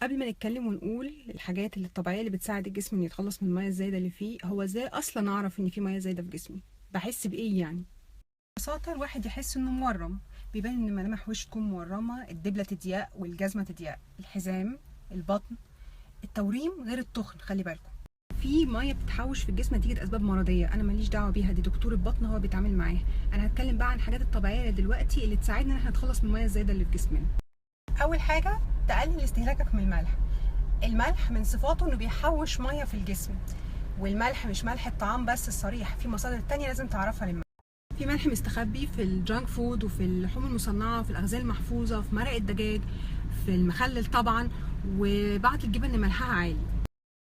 قبل ما نتكلم ونقول الحاجات اللي الطبيعية اللي بتساعد الجسم انه يتخلص من المية الزايدة اللي فيه، هو ازاي اصلا اعرف ان في مية زايدة في جسمي؟ بحس بايه يعني؟ ببساطة الواحد يحس انه مورم، بيبان ان ملامح وشه تكون مورمه، الدبله تضيق والجزمه تضيق، الحزام، البطن، التوريم غير التخن. خلي بالكم في مية بتتحوش في الجسم نتيجة اسباب مرضية انا ماليش دعوه بيها، دي دكتور البطن هو بيتعامل معاها. انا هتكلم بقى عن الحاجات الطبيعية دلوقتي اللي تساعدنا ان احنا نتخلص من المية الزايدة اللي في جسمنا. اول حاجة تقلل استهلاكك من الملح. الملح من صفاته انه بيحوش مية في الجسم، والملح مش ملح الطعام بس الصريح، في مصادر تانية لازم تعرفها للملح. في ملح مستخبي في ال junk food وفي اللحوم المصنعة وفي الاغذية المحفوظة، في مرق الدجاج، في المخلل طبعا، وبعض الجبن اللي ملحها عالي.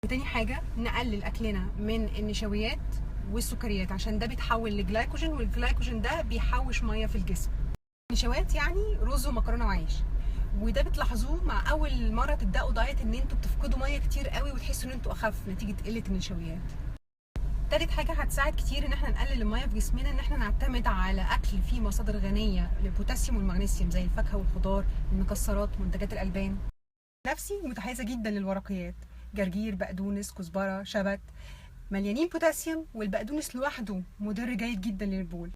وتاني حاجة نقلل اكلنا من النشويات والسكريات عشان ده بيتحول لجلايكوجين، والجلايكوجين ده بيحوش مية في الجسم. النشويات يعني رز ومكرونه وعيش، وده بتلاحظوه مع اول مرة تبداوا diet ان انتوا بتفقدوا مية كتير قوي وتحسوا ان انتوا اخف نتيجة قلة النشويات. تالت حاجة هتساعد كتير ان احنا نقلل المية في جسمنا ان احنا نعتمد على اكل فيه مصادر غنية للبوتاسيوم والمغنيسيوم زي الفاكهة والخضار، المكسرات، منتجات الالبان. نفسي متحيزه جدا للورقيات، جرجير، بقدونس، كزبره، شبت، مليانين بوتاسيوم، والبقدونس لوحده مدر جيد جدا للبول.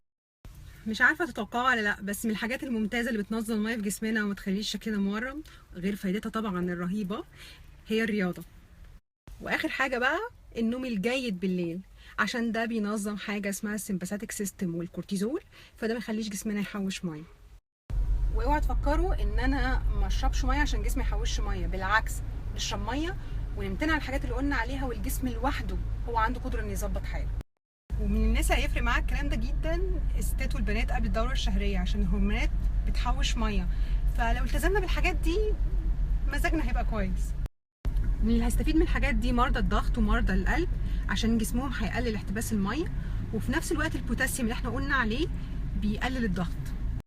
مش عارفه تتوقعوا ولا لا، بس من الحاجات الممتازة اللي بتنظم المية في جسمنا وما تخليش شكلنا مورم غير فايدتها طبعا الرهيبة هي الرياضة. واخر حاجة بقى النوم الجيد بالليل، عشان ده بينظم حاجة اسمها ال sympathetic system والكورتيزول، فده ما يخليش جسمنا يحوش مية. واوعوا تفكروا ان انا ما اشربش مية عشان جسمي يحوش مية، بالعكس نشرب مية ونمتنع عن الحاجات اللي قلنا عليها، والجسم لوحده هو عنده قدره انه يظبط حاله. ومن الناس اللي هيفرق معاها الكلام ده جدا الستات والبنات قبل الدورة الشهرية، عشان الهرمونات بتحوش مية، فلو التزمنا بالحاجات دي مزاجنا هيبقى كويس. من اللي هيستفيد من الحاجات دي مرضى الضغط ومرضى القلب، عشان جسمهم هيقلل احتباس المية، وفي نفس الوقت البوتاسيوم اللي احنا قلنا عليه بيقلل الضغط.